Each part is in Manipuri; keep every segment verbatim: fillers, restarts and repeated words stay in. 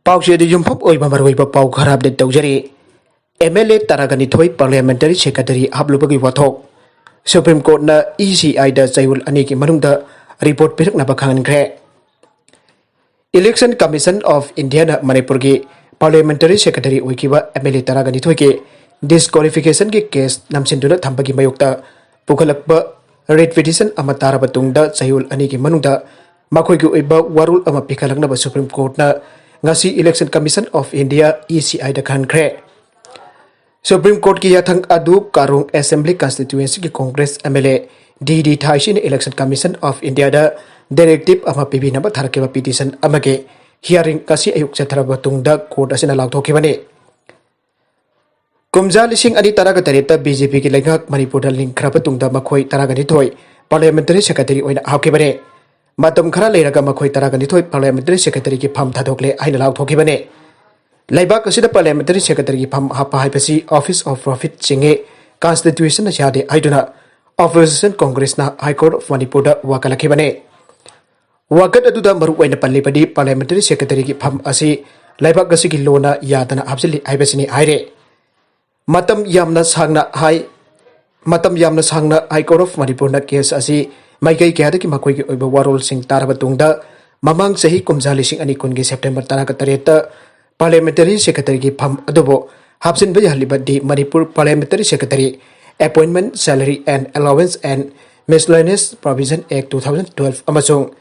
ꯄꯥꯎꯆꯦꯗ ꯌꯨꯝꯐꯝ ꯑꯣꯏꯕ ꯃꯔꯨꯑꯣꯏꯕ ꯄꯥꯎ ꯈꯔ ꯑꯞꯗꯦꯠ ꯇꯧꯖꯔꯤ꯫ ꯑꯦꯝ ꯑꯦꯜ ꯑꯦ ꯇꯔꯥꯒ ꯅꯤꯊꯣꯏ ꯄꯥꯔꯂꯤꯌꯥꯃꯦꯟꯇꯔꯤ ꯁꯦꯀ꯭ꯔꯦꯇꯔꯤ ꯍꯥꯞꯂꯨꯕꯒꯤ ꯋꯥꯊꯣꯛ꯫ ꯁꯨꯄ꯭ꯔꯤꯝ ꯀꯣꯔꯠꯅ ꯏ ꯁꯤ ꯑꯥꯏꯗ ꯆꯌꯣꯜ ꯑꯅꯤꯒꯤ ꯃꯅꯨꯡꯗ ꯔꯤꯄꯣꯔꯠ ꯄꯤꯔꯛꯅꯕ ꯈꯪꯍꯟꯈ꯭ꯔꯦ꯫ Election Commission of Indiaꯅ ꯃꯅꯤꯄꯨꯔꯒꯤ ꯄꯥꯔꯂꯤꯌꯥꯃꯦꯟꯇꯔꯤ ꯁꯦꯀ꯭ꯔꯦꯇꯔꯤ ꯑꯣꯏꯈꯤꯕ ꯑꯦꯝ ꯑꯦꯜ ꯑꯦ ꯇꯔꯥꯒ ꯅꯤꯊꯣꯏꯒꯤ ꯗꯤꯁꯀ꯭ꯋꯥꯂꯤꯐꯤꯀꯦꯁꯟꯒꯤ ꯀꯦꯁ ꯅꯝꯁꯤꯟꯗꯨꯅ ꯊꯝꯕꯒꯤ ꯃꯥꯌꯣꯛꯇ ꯄꯨꯈꯠꯂꯛꯄ ꯔꯤꯠ ꯄꯤꯇꯤꯁꯟ ꯑꯃ ꯇꯥꯔꯕ ꯇꯨꯡꯗ ꯆꯌꯣꯜ ꯑꯅꯤꯒꯤ ꯃꯅꯨꯡꯗ ꯃꯈꯣꯏꯒꯤ ꯑꯣꯏꯕ ꯋꯥꯔꯣꯜ ꯑꯃ ꯄꯤꯈꯠꯂꯛꯅꯕ ꯁꯨꯄ꯭ꯔꯤꯝ ꯀꯣꯔꯠꯅ ꯉꯁꯤ Election Commission of India, E C Iꯗ ꯈꯟꯈ꯭ꯔꯦ꯫ ꯁꯨꯄ꯭ꯔꯤꯝ ꯀꯣꯔꯠꯀꯤ ꯌꯥꯊꯪ ꯑꯗꯨ ꯀꯥꯔꯣꯡ ꯑꯦꯁꯦꯝꯕ꯭ꯂꯤ ꯀꯟꯁꯇꯤꯇ꯭ꯋꯦꯟꯁꯤꯒꯤ Congress M L A D D ꯊꯥꯏꯁꯤꯅ Election Commission of Indiaꯗ ꯗꯥꯏꯔꯦꯛꯇꯤꯞ ꯑꯃ ꯄꯤꯕꯤꯅꯕ ꯊꯥꯔꯛꯈꯤꯕ ꯄꯤꯇꯤꯁꯟ ꯑꯃꯒꯤ ꯍꯤꯌꯥꯔꯤꯡ ꯉꯁꯤ ꯑꯌꯨꯛ ꯆꯠꯊꯔꯕ ꯇꯨꯡꯗ ꯀꯣꯔꯠ ꯑꯁꯤꯅ ꯂꯥꯎꯊꯣꯛꯈꯤꯕꯅꯤ꯫ ꯀꯨꯝꯖꯥ ꯂꯤꯁꯤꯡ ꯑꯅꯤ ꯇꯔꯥꯒ ꯇꯔꯦꯠꯇ ꯕꯤ ꯖꯦ ꯄꯤꯒꯤ ꯂꯩꯉꯥꯛ ꯃꯅꯤꯄꯨꯔꯗ ꯂꯤꯡꯈ꯭ꯔꯕ ꯇꯨꯡꯗ ꯃꯈꯣꯏ ꯇꯔꯥꯒ ꯅꯤꯊꯣꯏ ꯄꯥꯔꯂꯤꯌꯥꯃꯦꯟꯇꯔꯤ ꯁꯦꯀ꯭ꯔꯦꯇꯔꯤ ꯑꯣꯏꯅ ꯍꯥꯞꯈꯤꯕꯅꯤ꯫ ꯃꯇꯝ ꯈꯔ ꯂꯩꯔꯒ ꯃꯈꯣꯏ ꯇꯔꯥꯒ ꯅꯤꯊꯣꯏ ꯄꯥꯔꯂꯤꯌꯥꯃꯦꯟꯇꯔꯤ ꯁꯦꯀ꯭ꯔꯦꯇꯔꯤꯒꯤ ꯐꯝ ꯊꯥꯗꯣꯛꯂꯦ ꯍꯥꯏꯅ ꯂꯥꯎꯊꯣꯛꯈꯤꯕꯅꯤ꯫ ꯂꯩꯕꯥꯛ ꯑꯁꯤꯗ ꯄꯥꯔꯂꯤꯌꯥꯃꯦꯟꯇꯔꯤ ꯁꯦꯀ꯭ꯔꯦꯇꯔꯤꯒꯤ ꯐꯝ ꯍꯥꯞꯄ ꯍꯥꯏꯕꯁꯤ Office of Profit ꯆꯤꯡꯉꯦ, ꯀꯟꯁꯇꯤꯇ꯭ꯌꯨꯁꯟꯅ ꯌꯥꯗꯦ ꯍꯥꯏꯗꯨꯅ ꯑꯣꯄꯣꯖꯤꯁꯟ ꯀꯣꯡꯒ꯭ꯔꯦꯁꯅ ꯍꯥꯏ ꯀꯣꯔꯠ ꯑꯣꯐ ꯃꯅꯤꯄꯨꯔꯗ ꯋꯥꯀꯠꯂꯛꯈꯤꯕꯅꯤ꯫ ꯋꯥꯀꯠ ꯑꯗꯨꯗ ꯃꯔꯨꯑꯣꯏꯅ ꯄꯜꯂꯤꯕꯗꯤ ꯄꯥꯔꯂꯤꯌꯥꯃꯦꯟꯇꯔꯤ ꯁꯦꯀ꯭ꯔꯦꯇꯔꯤꯒꯤ ꯐꯝ ꯑꯁꯤ ꯂꯩꯕꯥꯛ ꯑꯁꯤꯒꯤ ꯂꯣꯅ ꯌꯥꯗꯅ ꯍꯥꯞꯆꯤꯜꯂꯤ ꯍꯥꯏꯕꯁꯤꯅꯤ ꯍꯥꯏꯔꯦ꯫ ꯃꯇꯝ ꯌꯥꯝꯅ ꯁꯥꯡꯅ ꯍꯥꯏ, ꯃꯇꯝ ꯌꯥꯝꯅ ꯁꯥꯡꯅ ꯍꯥꯏ ꯀꯣꯔꯠ ꯑꯣꯐ ꯃꯅꯤꯄꯨꯔꯅ ꯀꯦꯁ ꯑꯁꯤ ꯃꯥꯏꯀꯩ ꯀꯌꯥꯗꯒꯤ ꯃꯈꯣꯏꯒꯤ ꯑꯣꯏꯕ ꯋꯥꯔꯣꯜꯁꯤꯡ ꯇꯥꯔꯕ ꯇꯨꯡꯗ ꯃꯃꯥꯡ ꯆꯍꯤ ꯀꯨꯝꯖꯥ ꯂꯤꯁꯤꯡ ꯑꯅꯤ ꯀꯨꯟꯒꯤ ꯁꯦꯞꯇꯦꯝꯕꯔ ꯇꯔꯥꯒ ꯇꯔꯦꯠꯇ ꯄꯥꯔꯂꯤꯌꯥꯃꯦꯟꯇꯔꯤ ꯁꯦꯀ꯭ꯔꯦꯇꯔꯤꯒꯤ ꯐꯝ ꯑꯗꯨꯕꯨ ꯍꯥꯞꯆꯤꯟꯕ ꯌꯥꯍꯜꯂꯤꯕ ꯗꯤ Manipur Parliamentary Secretary Appointment, Salary and Allowance and Miscellaneous Provision Act two thousand twelve ꯑꯃꯁꯨꯡ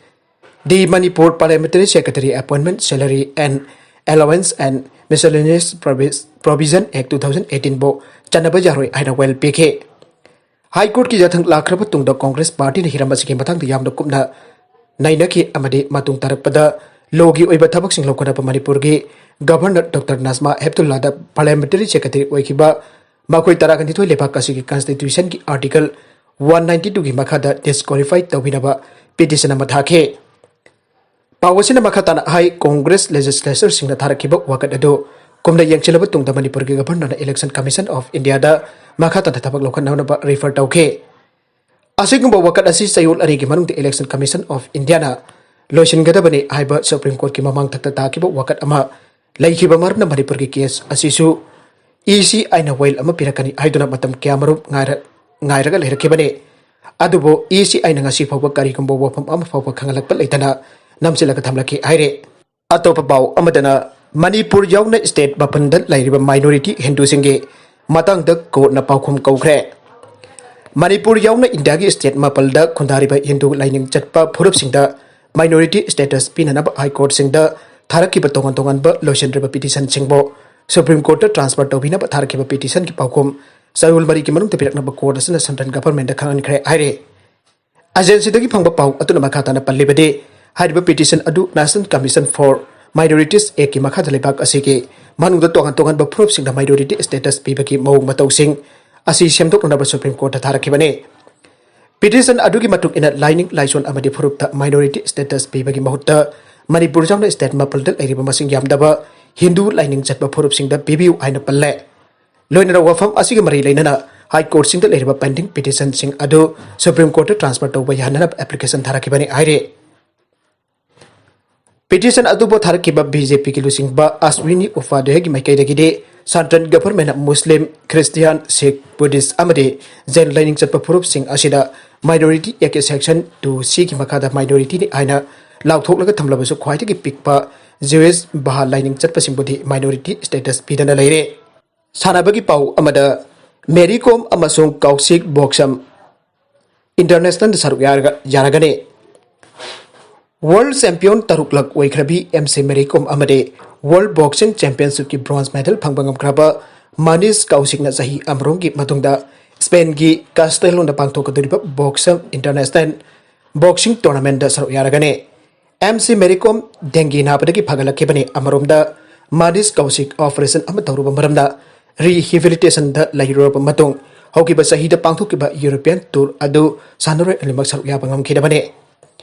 ꯗꯤ Manipur Parliamentary Secretary Appointment, Salary and Allowance and Miscellaneous Provi-, Provision Act two thousand eighteen ꯕꯨ ꯆꯠꯅꯕ ꯌꯥꯔꯣꯏ ꯍꯥꯏꯅ ꯋꯥꯌꯦꯜ ꯄꯤꯈꯤ꯫ ꯍꯥꯏ ꯀꯣꯔꯠꯀꯤ ꯌꯥꯊꯪ ꯂꯥꯛꯈ꯭ꯔꯕ ꯇꯨꯡꯗ ꯀꯣꯡꯒ꯭ꯔꯦꯁ ꯄꯥꯔꯇꯤꯅ ꯍꯤꯔꯝ ꯑꯁꯤꯒꯤ ꯃꯇꯥꯡꯗ ꯌꯥꯝꯅ ꯀꯨꯞꯅ ꯅꯩꯅꯈꯤ ꯑꯃꯗꯤ ꯃꯇꯨꯡ ꯇꯥꯔꯛꯄꯗ ꯂꯣꯒꯤ ꯑꯣꯏꯕ ꯊꯕꯛꯁꯤꯡ ꯂꯧꯈꯠꯅꯕ ꯃꯅꯤꯄꯨꯔꯒꯤ governor doctor Najma ꯍꯦꯞꯇꯨꯜꯂꯥꯗ parliamentary secretary ꯑꯣꯏꯈꯤꯕ ꯃꯈꯣꯏ ꯇꯔꯥꯒ ꯅꯤꯊꯣꯏ ꯂꯩꯕꯥꯛ ꯑꯁꯤꯒꯤ ꯀꯟꯁꯇꯤꯇ꯭ꯌꯨꯁꯟꯒꯤ ꯑꯥꯔꯇꯤꯀꯜ ꯋꯥꯟ ꯅꯥꯏꯟꯇꯤ ꯇꯨꯒꯤ ꯃꯈꯥꯗ ꯗꯤꯁꯀ꯭ꯋꯥꯂꯤꯐꯥꯏ ꯇꯧꯕꯤꯅꯕ ꯄꯤꯇꯤꯁꯟ ꯑꯃ ꯊꯥꯈꯤ꯫ ꯄꯥꯎ ꯑꯁꯤꯅ ꯃꯈꯥ ꯇꯥꯅ ꯍꯥꯏ, ꯀꯣꯡꯒ꯭ꯔꯦꯁ ꯂꯦꯖꯤꯁꯂꯦꯆꯔꯁꯤꯡꯅ ꯊꯥꯔꯛꯈꯤꯕ ꯋꯥꯀꯠ ꯑꯗꯨ ꯀꯨꯝꯅ ꯌꯦꯡꯁꯤꯜꯂꯕ ꯇꯨꯡꯗ ꯃꯅꯤꯄꯨꯔꯒꯤ ꯒꯚꯔꯅꯔꯅ Election Commission of Indiaꯗ ꯃꯈꯥ ꯇꯥꯅ ꯊꯕꯛ ꯂꯧꯈꯠꯅꯅꯕ ꯔꯤꯐꯔ ꯇꯧꯈꯤ꯫ ꯑꯁꯤꯒꯨꯝꯕ ꯋꯥꯀꯠ ꯑꯁꯤ ꯆꯌꯣꯜ ꯑꯅꯤꯒꯤ ꯃꯅꯨꯡꯗ Election Commission of Indiaꯅ ꯂꯣꯏꯁꯤꯟꯒꯗꯕꯅꯤ ꯍꯥꯏꯕ ꯁꯨꯄ꯭ꯔꯤꯝ ꯀꯣꯔꯠꯀꯤ ꯃꯃꯥꯡ ꯊꯛꯇ ꯇꯥꯈꯤꯕ ꯋꯥꯀꯠ ꯑꯃ ꯂꯩꯈꯤꯕ ꯃꯔꯝꯅ ꯃꯅꯤꯄꯨꯔꯒꯤ ꯀꯦꯁ ꯑꯁꯤꯁꯨ ꯏ ꯁꯤ ꯑꯥꯏꯅ ꯋꯥꯌꯦꯜ ꯑꯃ ꯄꯤꯔꯛꯀꯅꯤ ꯍꯥꯏꯗꯨꯅ ꯃꯇꯝ ꯀꯌꯥꯃꯔꯨꯝ ꯉꯥꯏꯔ-, ꯉꯥꯏꯔꯒ ꯂꯩꯔꯛꯈꯤꯕꯅꯤ꯫ ꯑꯗꯨꯕꯨ ꯏ ꯁꯤ ꯑꯥꯏꯅ ꯉꯁꯤ ꯐꯥꯎꯕ ꯀꯔꯤꯒꯨꯝꯕ ꯋꯥꯐꯝ ꯑꯃ ꯐꯥꯎꯕ ꯈꯪꯍꯜꯂꯛꯄ ꯂꯩꯇꯅ ꯅꯝꯁꯤꯜꯂꯒ ꯊꯝꯂꯛꯈꯤ ꯍꯥꯏꯔꯤ꯫ ꯑꯇꯣꯞꯄ ꯄꯥꯎ ꯑꯃꯗꯅ, ꯃꯅꯤꯄꯨꯔ ꯌꯥꯎꯅ ꯁ꯭ꯇꯦꯠ ꯃꯥꯄꯟꯗ ꯂꯩꯔꯤꯕ ꯃꯥꯏꯅꯣꯔꯤꯇꯤ ꯍꯤꯟꯗꯨꯁꯤꯡꯒꯤ ꯃꯇꯥꯡꯗ ꯀꯣꯔꯠꯅ ꯄꯥꯎꯈꯨꯝ ꯀꯧꯈ꯭ꯔꯦ꯫ ꯃꯅꯤꯄꯨꯔ ꯌꯥꯎꯅ ꯏꯟꯗꯤꯌꯥꯒꯤ ꯁ꯭ꯇꯦꯠ ꯃꯥꯄꯜꯗ ꯈꯨꯟꯗꯥꯔꯤꯕ ꯍꯤꯟꯗꯨ ꯂꯥꯏꯅꯤꯡ ꯆꯠꯄ ꯐꯨꯔꯨꯞꯁꯤꯡꯗ ꯃꯥꯏꯅꯣꯔꯤꯇꯤ ꯁ꯭ꯇꯦꯇꯁ ꯄꯤꯅꯅꯕ ꯍꯥꯏ ꯀꯣꯔꯠꯁꯤꯡꯗ ꯊꯥꯔꯛꯈꯤꯕ ꯇꯣꯉꯥꯟ ꯇꯣꯉꯥꯟꯕ ꯂꯣꯏꯁꯤꯟꯗ꯭ꯔꯤꯕ ꯄꯤꯇꯤꯁꯟꯁꯤꯡꯕꯨ ꯁꯨꯄ꯭ꯔꯤꯝ ꯀꯣꯔꯠꯇ ꯇ꯭ꯔꯥꯟꯁꯐꯔ ꯇꯧꯕꯤꯅꯕ ꯊꯥꯔꯛꯈꯤꯕ ꯄꯤꯇꯤꯁꯟꯒꯤ ꯄꯥꯎꯈꯨꯝ ꯆꯌꯣꯜ ꯃꯔꯤꯒꯤ ꯃꯅꯨꯡꯗ ꯄꯤꯔꯛꯅꯕ ꯀꯣꯔꯠ ꯑꯁꯤꯅ ꯁꯦꯟꯇ꯭ꯔꯦꯜ ꯒꯚꯔꯟꯃꯦꯟꯠꯇ ꯈꯪꯍꯟꯈ꯭ꯔꯦ ꯍꯥꯏꯔꯤ꯫ ꯑꯦꯖꯦꯟꯁꯤꯗꯒꯤ ꯐꯪꯕ ꯄꯥꯎ ꯑꯗꯨꯅ ꯃꯈꯥ ꯇꯥꯅ ꯄꯜꯂꯤꯕꯗꯤ, ꯍꯥꯏꯔꯤꯕ ꯄꯤꯇꯤꯁꯟ ꯑꯗꯨ National Commission for Minorities Actꯀꯤ ꯃꯈꯥꯗ ꯂꯩꯕꯥꯛ ꯑꯁꯤꯒꯤ ꯃꯅꯨꯡꯗ ꯇꯣꯉꯥꯟ ꯇꯣꯉꯥꯟꯕ ꯐꯨꯔꯨꯞꯁꯤꯡꯗ ꯃꯥꯏꯅꯣꯔꯤꯇꯤ ꯁ꯭ꯇꯦꯇꯁ ꯄꯤꯕꯒꯤ ꯃꯑꯣꯡ ꯃꯇꯧꯁꯤꯡ ꯑꯁꯤ ꯁꯦꯝꯗꯣꯛꯅꯅꯕ ꯁꯨꯄ꯭ꯔꯤꯝ ꯀꯣꯔꯠꯇ ꯊꯥꯔꯛꯈꯤꯕꯅꯤ꯫ ꯄꯤꯇꯤꯁꯟ ꯑꯗꯨꯒꯤ ꯃꯇꯨꯡ ꯏꯟꯅ ꯂꯥꯏꯅꯤꯡ ꯂꯥꯏꯁꯣꯟ ꯑꯃꯗꯤ ꯐꯨꯔꯨꯞꯇ ꯃꯥꯏꯅꯣꯔꯤꯇꯤ ꯁ꯭ꯇꯦꯇꯁ ꯄꯤꯕꯒꯤ ꯃꯍꯨꯠꯇ ꯃꯅꯤꯄꯨꯔ ꯌꯥꯎꯅ ꯁ꯭ꯇꯦꯠ ꯃꯥꯄꯜꯗ ꯂꯩꯔꯤꯕ ꯃꯁꯤꯡ ꯌꯥꯝꯗꯕ ꯍꯤꯟꯗꯨ ꯂꯥꯏꯅꯤꯡ ꯆꯠꯄ ꯐꯨꯔꯨꯞꯁꯤꯡꯗ ꯄꯤꯕꯤꯌꯨ ꯍꯥꯏꯅ ꯄꯜꯂꯦ꯫ ꯂꯣꯏꯅꯅ ꯋꯥꯐꯝ ꯑꯁꯤꯒ ꯃꯔꯤ ꯂꯩꯅꯅ ꯍꯥꯏ ꯀꯣꯔꯠꯁꯤꯡꯗ ꯂꯩꯔꯤꯕ ꯄꯦꯟꯗꯤꯡ ꯄꯤꯇꯤꯁꯟꯁꯤꯡ ꯑꯗꯨ ꯁꯨꯄ꯭ꯔꯤꯝ ꯀꯣꯔꯠꯇ ꯇ꯭ꯔꯥꯟꯁꯐꯔ ꯇꯧꯕ ꯌꯥꯍꯟꯅꯅꯕ ꯑꯦꯄ꯭ꯂꯤꯀꯦꯁꯟ ꯊꯥꯔꯛꯈꯤꯕꯅꯤ ꯍꯥꯏꯔꯤ꯫ ꯄꯤꯇꯤꯁꯟ ꯑꯗꯨꯕꯨ ꯊꯥꯔꯛꯈꯤꯕ ꯕꯤ ꯖꯦ ꯄꯤꯒꯤ ꯂꯨꯆꯤꯡꯕ ꯑꯁ꯭ꯋꯤꯅꯤ ꯎꯄꯥꯙ꯭ꯌꯥꯌꯒꯤ ꯃꯥꯏꯀꯩꯗꯒꯤꯗꯤ ꯁꯦꯟꯇ꯭ꯔꯦꯜ ꯒꯚꯔꯟꯃꯦꯟꯠꯅ ꯃꯨꯁꯂꯤꯝ, ꯈ꯭ꯔꯤꯁꯇꯤꯌꯥꯟ, ꯁꯤꯈ, ꯕꯨꯙꯤꯁ꯭ꯠ ꯑꯃꯗꯤ ꯖꯦꯟ ꯂꯥꯏꯅꯤꯡ ꯆꯠꯄ ꯐꯨꯔꯨꯞꯁꯤꯡ ꯑꯁꯤꯗ ꯃꯥꯏꯅꯣꯔꯤꯇꯤ ꯑꯦꯛꯠꯀꯤ ꯁꯦꯛꯁꯟ ꯇꯨ ꯁꯤꯒꯤ ꯃꯈꯥꯗ ꯃꯥꯏꯅꯣꯔꯤꯇꯤꯅꯤ ꯍꯥꯏꯅ ꯂꯥꯎꯊꯣꯛꯂꯒ ꯊꯝꯂꯕꯁꯨ ꯈ꯭ꯋꯥꯏꯗꯒꯤ ꯄꯤꯛꯄ ꯖ꯭ꯌꯨꯏꯁ ꯕꯍꯥ ꯂꯥꯏꯅꯤꯡ ꯆꯠꯄꯁꯤꯡꯕꯨꯗꯤ ꯃꯥꯏꯅꯣꯔꯤꯇꯤ ꯁ꯭ꯇꯦꯇꯁ ꯄꯤꯗꯅ ꯂꯩꯔꯦ꯫ ꯁꯥꯟꯅꯕꯒꯤ ꯄꯥꯎ ꯑꯃꯗ, ꯃꯦꯔꯤ ꯀꯣꯝ ꯑꯃꯁꯨꯡ ꯀꯥꯎꯁꯤꯛ ꯕꯣꯛꯁꯝ ꯏꯟꯇꯔꯅꯦꯁꯅꯦꯜꯗ ꯁꯔꯨꯛ ꯌꯥꯔꯒ-, ꯌꯥꯔꯒꯅꯤ꯫ ꯋꯥꯔꯜꯗ ꯆꯦꯝꯄꯤꯌꯟ ꯇꯔꯨꯛꯂꯛ ꯑꯣꯏꯈ꯭ꯔꯕꯤ ꯑꯦꯝ ꯁꯤ ꯃꯦꯔꯤ ꯀꯣꯝ ꯑꯃꯗꯤ ꯋꯥꯔꯜꯗ ꯕꯣꯛꯁꯤꯡ ꯆꯦꯝꯄꯤꯌꯟꯁꯤꯞꯀꯤ ꯕ꯭ꯔꯣꯟꯖ ꯃꯦꯗꯜ ꯐꯪꯕ ꯉꯝꯈ꯭ꯔꯕ ꯃꯅꯤꯁ ꯀꯥꯎꯁꯤꯛꯅ ꯆꯍꯤ ꯑꯃꯔꯣꯝꯒꯤ ꯃꯇꯨꯡꯗ ꯁ꯭ꯄꯦꯟꯒꯤ ꯀꯥꯁꯇꯦꯂꯣꯟꯗ ꯄꯥꯡꯊꯣꯛꯀꯗꯧꯔꯤꯕ ꯕꯣꯛꯁꯤꯡ ꯏꯟꯇꯔꯅꯦꯁꯅꯦꯜ ꯕꯣꯛꯁꯤꯡ ꯇꯣꯔꯅꯥꯃꯦꯟꯠꯇ ꯁꯔꯨꯛ ꯌꯥꯔꯒꯅꯤ꯫ ꯑꯦꯝ ꯁꯤ ꯃꯦꯔꯤ ꯀꯣꯝ ꯗꯦꯡꯒꯤ ꯅꯥꯕꯗꯒꯤ ꯐꯒꯠꯂꯛꯈꯤꯕꯅꯤ꯫ ꯑꯃꯔꯣꯝꯗ, ꯃꯅꯤꯁ ꯀꯥꯎꯁꯤꯛ ꯑꯣꯄꯔꯦꯁꯟ ꯑꯃ ꯇꯧꯔꯨꯕ ꯃꯔꯝꯅ ꯔꯤꯍꯦꯕꯤꯂꯤꯇꯦꯁꯟꯗ ꯂꯩꯔꯨꯔꯕ ꯃꯇꯨꯡ ꯍꯧꯈꯤꯕ ꯆꯍꯤꯗ ꯄꯥꯡꯊꯣꯛꯈꯤꯕ ꯌꯨꯔꯣꯄꯤꯌꯟ ꯇꯨꯔ ꯑꯗꯨ ꯁꯥꯟꯅꯔꯣꯏ ꯑꯅꯤꯃꯛ ꯁꯔꯨꯛ ꯌꯥꯕ ꯉꯝꯈꯤꯗꯕꯅꯤ꯫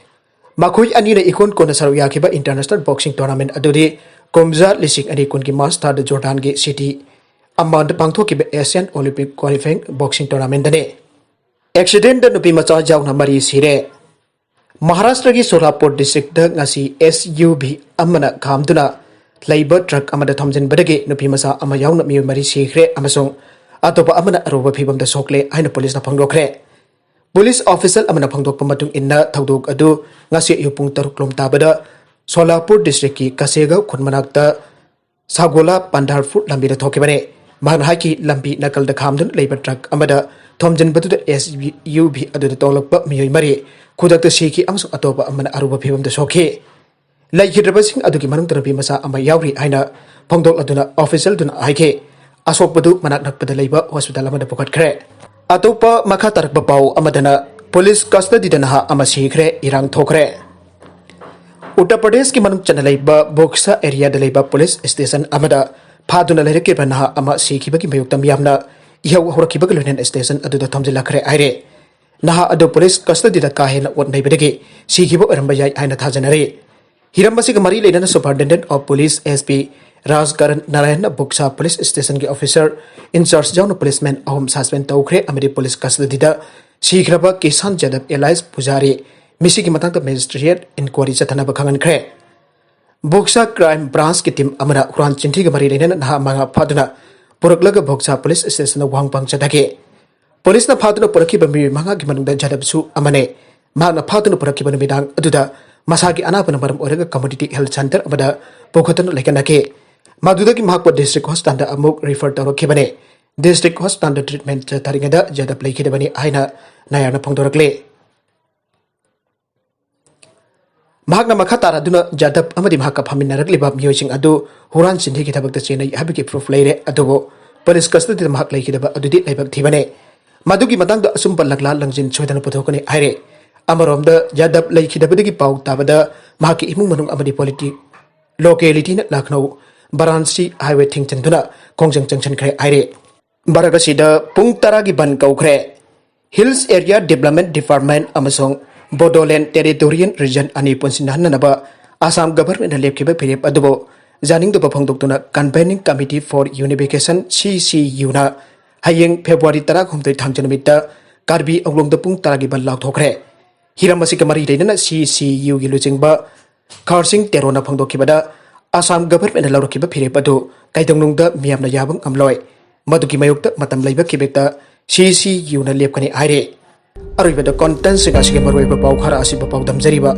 ꯃꯈꯣꯏ ꯑꯅꯤꯅ ꯏꯀꯣꯟ ꯀꯣꯟꯅ ꯁꯔꯨꯛ ꯌꯥꯈꯤꯕ ꯏꯟꯇꯔꯅꯦꯁꯅꯦꯜ ꯕꯣꯛꯁꯤꯡ ꯇꯣꯔꯅꯥꯃꯦꯟꯠ ꯑꯗꯨꯗꯤ ꯀꯨꯝꯖꯥ ꯂꯤꯁꯤꯡ ꯑꯅꯤ ꯀꯨꯟꯒꯤ ꯃꯥꯔꯆ ꯊꯥꯗ ꯖꯣꯔꯗꯥꯟꯒꯤ ꯁꯤꯇꯤ ꯑꯝꯃꯥꯟꯗ ꯄꯥꯡꯊꯣꯛꯈꯤꯕ ꯑꯦꯁꯤꯌꯥꯟ ꯑꯣꯂꯤꯝꯄꯤꯛ ꯀ꯭ꯋꯥꯂꯤꯐꯥꯏꯌꯤꯡ ꯕꯣꯛꯁꯤꯡ ꯇꯣꯔꯅꯥꯃꯦꯟꯠꯇꯅꯤ꯫ ꯑꯦꯛꯁꯤꯗꯦꯟꯠꯇ ꯅꯨꯄꯤ ꯃꯆꯥ ꯌꯥꯎꯅ ꯃꯔꯤ ꯁꯤꯔꯦ꯫ ꯃꯍꯥꯔꯥꯁꯇ꯭ꯔꯒꯤ ꯁꯣꯂꯥꯄꯨꯔ ꯗꯤꯁꯇ꯭ꯔꯤꯛꯇ ꯉꯁꯤ ꯑꯦꯁ ꯌꯨ ꯚꯤ ꯑꯃꯅ ꯈꯥꯝꯗꯨꯅ ꯂꯩꯕ ꯇ꯭ꯔꯛ ꯑꯃꯗ ꯊꯣꯝꯖꯤꯟꯕꯗꯒꯤ ꯅꯨꯄꯤ ꯃꯆꯥ ꯑꯃ ꯌꯥꯎꯅ ꯃꯤꯑꯣꯏ ꯃꯔꯤ ꯁꯤꯈ꯭ꯔꯦ ꯑꯃꯁꯨꯡ ꯑꯇꯣꯞꯄ ꯑꯃꯅ ꯑꯔꯨꯕ ꯐꯤꯚꯝꯗ ꯁꯣꯛꯂꯦ ꯍꯥꯏꯅ ꯄꯨꯂꯤꯁꯅ ꯐꯣꯡꯗꯣꯛꯈ꯭ꯔꯦ꯫ ꯄꯨꯂꯤꯁ ꯑꯣꯐꯤꯁꯤꯌꯦꯜ ꯑꯃꯅ ꯐꯣꯡꯗꯣꯛꯄ ꯃꯇꯨꯡ ꯏꯟꯅ, ꯊꯧꯗꯣꯛ ꯑꯗꯨ ꯉꯁꯤ ꯑꯌꯨꯛ ꯄꯨꯡ ꯇꯔꯨꯛ ꯂꯣꯝ ꯇꯥꯕꯗ ꯁꯣꯂꯥꯄꯨꯔ ꯗꯤꯁꯇ꯭ꯔꯤꯛꯀꯤ ꯀꯁꯦꯒꯥꯎ ꯈꯨꯟ ꯃꯅꯥꯛꯇ ꯁꯥꯒꯣꯂꯥ ꯄꯟꯙꯥꯔꯄꯨꯔ ꯂꯝꯕꯤꯗ ꯊꯣꯛꯈꯤꯕꯅꯤ꯫ ꯃꯍꯥꯛꯅ ꯍꯥꯏꯈꯤ, ꯂꯝꯕꯤ ꯅꯥꯀꯜꯗ ꯈꯥꯝꯗꯨꯅ ꯂꯩꯕ ꯇ꯭ꯔꯛ ꯑꯃꯗ ꯊꯣꯝꯖꯤꯟꯕꯗꯨꯗ ꯑꯦꯁ ꯌꯨ ꯚꯤ ꯑꯗꯨꯗ ꯇꯣꯡꯂꯛꯄ ꯃꯤꯑꯣꯏ ꯃꯔꯤ ꯈꯨꯗꯛꯇ ꯁꯤꯈꯤ ꯑꯃꯁꯨꯡ ꯑꯇꯣꯞꯄ ꯑꯃꯅ ꯑꯔꯨꯕ ꯐꯤꯚꯝꯗ ꯁꯣꯛꯈꯤ꯫ ꯂꯩꯈꯤꯗ꯭ꯔꯕꯁꯤꯡ ꯑꯗꯨꯒꯤ ꯃꯅꯨꯡꯗ ꯅꯨꯄꯤ ꯃꯆꯥ ꯑꯃ ꯌꯥꯎꯔꯤ ꯍꯥꯏꯅ ꯐꯣꯡꯗꯣꯛꯂꯗꯨꯅ ꯑꯣꯐꯤꯁꯤꯌꯦꯜꯗꯨꯅ ꯍꯥꯏꯈꯤ꯫ ꯑꯁꯣꯛꯄꯗꯨ ꯃꯅꯥꯛ ꯅꯛꯄꯗ ꯂꯩꯕ ꯍꯣꯁꯄꯤꯇꯥꯜ ꯑꯃꯗ ꯄꯨꯈꯠꯈ꯭ꯔꯦ꯫ ꯑꯇꯣꯞꯄ ꯃꯈꯥ ꯇꯥꯔꯛꯄ ꯄꯥꯎ ꯑꯃꯗꯅ, ꯄꯨꯂꯤꯁ ꯀꯁꯇꯗꯤꯗ ꯅꯍꯥ ꯑꯃ ꯁꯤꯈ꯭ꯔꯦ, ꯏꯔꯥꯡ ꯊꯣꯛꯈ꯭ꯔꯦ꯫ ꯎꯠꯇꯔ ꯄ꯭ꯔꯗꯦꯁꯀꯤ ꯃꯅꯨꯡ ꯆꯟꯅ ꯂꯩꯕ ꯕꯣꯛꯁꯥ ꯑꯦꯔꯤꯌꯥꯗ ꯂꯩꯕ ꯄꯨꯂꯤꯁ ꯁ꯭ꯇꯦꯁꯟ ꯑꯃꯗ ꯐꯥꯗꯨꯅ ꯂꯩꯔꯛꯈꯤꯕ ꯅꯍꯥ ꯑꯃ ꯁꯤꯈꯤꯕꯒꯤ ꯃꯥꯌꯣꯛꯇ ꯃꯤꯌꯥꯝꯅ ꯏꯍꯧ ꯍꯧꯔꯛꯈꯤꯕꯒ ꯂꯣꯏꯅꯅ ꯁ꯭ꯇꯦꯁꯟ ꯑꯗꯨꯗ ꯊꯣꯝꯖꯤꯜꯂꯛꯈ꯭ꯔꯦ ꯍꯥꯏꯔꯦ꯫ ꯅꯍꯥ ꯑꯗꯨ ꯄꯨꯂꯤꯁ ꯀꯁꯇꯗꯤꯗ ꯀꯥ ꯍꯦꯟꯅ ꯑꯣꯠ ꯅꯩꯕꯗꯒꯤ ꯁꯤꯈꯤꯕ ꯑꯣꯏꯔꯝꯕ ꯌꯥꯏ ꯍꯥꯏꯅ ꯊꯥꯖꯅꯔꯤ꯫ ꯍꯤꯔꯝ ꯑꯁꯤꯒ ꯃꯔꯤ ꯂꯩꯅꯅ superintendent of police, S P, Raj Karan ꯅꯥꯔꯥꯌꯟꯅ ꯕꯨꯛꯁꯥ ꯄꯨꯂꯤꯁ ꯁ꯭ꯇꯦꯁꯟꯒꯤ ꯑꯣꯐꯤꯁꯔ ꯏꯟꯆꯥꯔꯖ ꯌꯥꯎꯅ ꯄꯨꯂꯤꯁꯃꯦꯟ ꯑꯍꯨꯝ ꯁꯁꯄꯦꯟ ꯇꯧꯈ꯭ꯔꯦ ꯑꯃꯗꯤ ꯄꯨꯂꯤꯁ ꯀꯁꯇꯗꯤꯗ ꯁꯤꯈ꯭ꯔꯕ ꯀꯤꯁꯥꯟ ꯖꯥꯗꯕ ꯑꯦꯂꯥꯏꯁ ꯄꯨꯖꯥꯔꯤ ꯃꯤꯁꯤꯒꯤ ꯃꯇꯥꯡꯗ ꯃꯦꯖꯤꯁꯇ꯭ꯔꯦꯠ ꯏꯟꯀ꯭ꯋꯥꯔꯤ ꯆꯠꯊꯅꯕ ꯈꯪꯍꯟꯈ꯭ꯔꯦ꯫ ꯕꯨꯛꯁꯥ ꯀ꯭ꯔꯥꯏꯝ ꯕ꯭ꯔꯥꯟꯁꯀꯤ ꯇꯤꯝ ꯑꯃꯅ ꯍꯨꯔꯥꯟ ꯆꯤꯟꯊꯤꯒꯤ ꯃꯔꯤ ꯂꯩꯅꯅ ꯅꯍꯥ ꯃꯉꯥ ꯐꯥꯗꯨꯅ ꯄꯨꯔꯛꯂꯒ ꯕꯨꯛꯁꯥ ꯄꯨꯂꯤꯁ ꯁ꯭ꯇꯦꯁꯟꯗ ꯋꯥꯍꯪ ꯄꯥꯎ ꯆꯠꯊꯈꯤ꯫ ꯄꯨꯂꯤꯁꯅ ꯐꯥꯗꯨꯅ ꯄꯨꯔꯛꯈꯤꯕ ꯃꯤꯑꯣꯏ ꯃꯉꯥꯒꯤ ꯃꯅꯨꯡꯗ ꯖꯥꯗꯕꯁꯨ ꯑꯃꯅꯤ꯫ ꯃꯍꯥꯛꯅ ꯐꯥꯗꯨꯅ ꯄꯨꯔꯛꯈꯤꯕ ꯅꯨꯃꯤꯗꯥꯡ ꯑꯗꯨꯗ ꯃꯁꯥꯒꯤ ꯑꯅꯥꯕꯅ ꯃꯔꯝ ꯑꯣꯏꯔꯒ ꯀꯝꯃ꯭ꯌꯨꯅꯤꯇꯤ ꯍꯦꯜꯊ ꯁꯦꯟꯇꯔ ꯑꯃꯗ ꯄꯨꯈꯠꯇꯨꯅ ꯂꯩꯈꯠꯅꯈꯤ꯫ ꯃꯗꯨꯗꯒꯤ ꯃꯍꯥꯛꯄꯨ ꯗꯤꯁꯇ꯭ꯔꯤꯛ ꯍꯣꯁꯄꯤꯇꯥꯜꯗ ꯑꯃꯨꯛ ꯔꯤꯐꯔ ꯇꯧꯔꯛꯈꯤꯕꯅꯤ꯫ ꯗꯤꯁꯇ꯭ꯔꯤꯛ ꯍꯣꯁꯄꯤꯇꯥꯜꯗ ꯇ꯭ꯔꯤꯠꯃꯦꯟ ꯆꯠꯊꯔꯤꯉꯩꯗ ꯖꯥꯗꯕ ꯂꯩꯈꯤꯗꯕꯅꯤ ꯍꯥꯏꯅ ꯅꯥꯌꯥꯔꯅ ꯐꯣꯡꯗꯣꯔꯛꯂꯤ꯫ ꯃꯍꯥꯛꯅ ꯃꯈꯥ ꯇꯥꯔꯗꯨꯅ ꯖꯥꯗꯕ ꯑꯃꯗꯤ ꯃꯍꯥꯛꯀ ꯐꯝꯃꯤꯟꯅꯔꯛꯂꯤꯕ ꯃꯤꯑꯣꯏꯁꯤꯡ ꯑꯗꯨ ꯍꯨꯔꯥꯟ ꯆꯤꯟꯊꯤꯒꯤ ꯊꯕꯛꯇ ꯆꯦꯟꯅꯩ ꯍꯥꯏꯕꯒꯤ ꯄ꯭ꯔꯨꯐ ꯂꯩꯔꯦ, ꯑꯗꯨꯕꯨ ꯄꯨꯂꯤꯁ ꯀꯁꯇꯗꯤꯗ ꯃꯍꯥꯛ ꯂꯩꯈꯤꯗꯕ ꯑꯗꯨꯗꯤ ꯂꯥꯏꯕꯛ ꯊꯤꯕꯅꯤ꯫ ꯃꯗꯨꯒꯤ ꯃꯇꯥꯡꯗ ꯑꯆꯨꯝꯕ ꯂꯛꯂꯥ ꯂꯪꯖꯤꯟ ꯁꯣꯏꯗꯅ ꯄꯨꯊꯣꯛꯀꯅꯤ ꯍꯥꯏꯔꯦ꯫ ꯑꯃꯔꯣꯝꯗ ꯖꯥꯗꯕ ꯂꯩꯈꯤꯗꯕꯗꯒꯤ ꯄꯥꯎ ꯇꯥꯕꯗ ꯃꯍꯥꯛꯀꯤ ꯏꯃꯨꯡ ꯃꯅꯨꯡ ꯑꯃꯗꯤ ꯄꯣꯂꯤꯇꯤ-, ꯂꯣꯀꯦꯂꯤꯇꯤꯅ ꯂꯈꯅꯧ ꯕꯔꯥꯟꯁꯤ ꯍꯥꯏꯋꯦ ꯊꯤꯡꯖꯤꯟꯗꯨꯅ ꯈꯣꯡꯖꯪ ꯆꯪꯁꯤꯟꯈ꯭ꯔꯦ ꯍꯥꯏꯔꯦ꯫ ꯚꯥꯔꯠ ꯑꯁꯤꯗ ꯄꯨꯡ ꯇꯔꯥꯒꯤ ꯕꯟ ꯀꯧꯈ꯭ꯔꯦ꯫ ꯍꯤꯜꯁ ꯑꯦꯔꯤꯌꯥ ꯗꯤꯕ꯭ꯂꯞꯃꯦꯟ ꯗꯤꯄꯥꯔꯠꯃꯦꯟ ꯑꯃꯁꯨꯡ ꯕꯣꯗꯣꯂꯦꯟ ꯇꯦꯔꯤꯇꯣꯔꯤꯌꯦꯜ ꯔꯤꯖꯟ ꯑꯅꯤ ꯄꯨꯟꯁꯤꯟꯅꯍꯟꯅꯅꯕ ꯑꯁꯥꯝ ꯒꯚꯔꯟꯃꯦꯟꯠꯅ ꯂꯦꯞꯈꯤꯕ ꯐꯤꯔꯦꯞ ꯑꯗꯨꯕꯨ ꯌꯥꯅꯤꯡꯗꯕ ꯐꯣꯡꯗꯣꯛꯇꯨꯅ Convening Committee for Unification, ꯁꯤ ꯁꯤ ꯌꯨꯅ ꯍꯌꯦꯡ ꯐꯦꯕ꯭ꯔꯨꯋꯥꯔꯤ ꯇꯔꯥꯍꯨꯝꯗꯣꯏ ꯊꯥꯡꯖ ꯅꯨꯃꯤꯠꯇ ꯀꯥꯔꯕꯤ ꯑꯪꯂꯣꯡꯗ ꯄꯨꯡ ꯇꯔꯥꯒꯤ ꯕꯟ ꯂꯥꯎꯊꯣꯛꯈ꯭ꯔꯦ꯫ ꯍꯤꯔꯝ ꯑꯁꯤꯒ ꯃꯔꯤ ꯂꯩꯅꯅ ꯁꯤ ꯁꯤ ꯌꯨꯒꯤ ꯂꯨꯆꯤꯡꯕ ꯈꯥꯔꯁꯤꯡ ꯇꯦꯔꯣꯅ ꯐꯣꯡꯗꯣꯛꯈꯤꯕꯗ, ꯑꯁꯥꯝ ꯒꯚꯔꯟꯃꯦꯟꯠꯅ ꯂꯧꯔꯛꯈꯤꯕ ꯐꯤꯔꯦꯞ ꯑꯗꯨ ꯀꯩꯗꯧꯅꯨꯡꯗ ꯃꯤꯌꯥꯝꯅ ꯌꯥꯕ ꯉꯝꯂꯣꯏ, ꯃꯗꯨꯒꯤ ꯃꯥꯌꯣꯛꯇ ꯃꯇꯝ ꯂꯩꯕ ꯈꯤꯕꯦꯛꯇ ꯁꯤ ꯁꯤ ꯌꯨꯅ ꯂꯦꯞꯀꯅꯤ ꯍꯥꯏꯔꯦ꯫ ꯑꯔꯣꯏꯕꯗ ꯀꯣꯟꯇꯦꯟꯁꯤꯡ ꯑꯁꯤꯒꯤ ꯃꯔꯨꯑꯣꯏꯕ ꯄꯥꯎ ꯈꯔ ꯑꯁꯤꯕꯨ ꯄꯥꯎꯗꯝꯖꯔꯤꯕ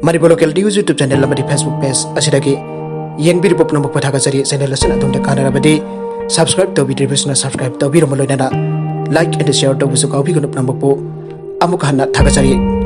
Manipur local news YouTube channel ꯑꯃꯗꯤ ꯐꯦꯁꯕꯨꯛ ꯄꯦꯖ ꯑꯁꯤꯗꯒꯤ ꯌꯦꯡꯕꯤꯔꯤꯕ ꯄꯨꯝꯅꯃꯛꯄꯨ ꯊꯥꯒꯠꯆꯔꯤ꯫ ꯆꯦꯅꯦꯜ ꯑꯁꯤꯅ ꯑꯗꯣꯝꯗ ꯀꯥꯟꯅꯔꯕꯗꯤ ꯁꯕꯁꯀ꯭ꯔꯥꯏꯕ ꯇꯧꯕꯤꯗ꯭ꯔꯤꯕꯁꯤꯅ ꯁꯕꯁꯀ꯭ꯔꯥꯏꯕ ꯇꯧꯕꯤꯔꯝꯕ ꯂꯣꯏꯅꯅ ꯂꯥꯏꯛ ꯑꯦꯟ ꯁꯤꯌꯔ ꯇꯧꯕꯁꯨ ꯀꯥꯎꯕꯤꯒꯅꯨ꯫ ꯄꯨꯝꯅꯃꯛꯄꯨ ꯑꯃꯨꯛ ꯍꯟꯅ ꯊꯥꯒꯠꯆꯔꯤ꯫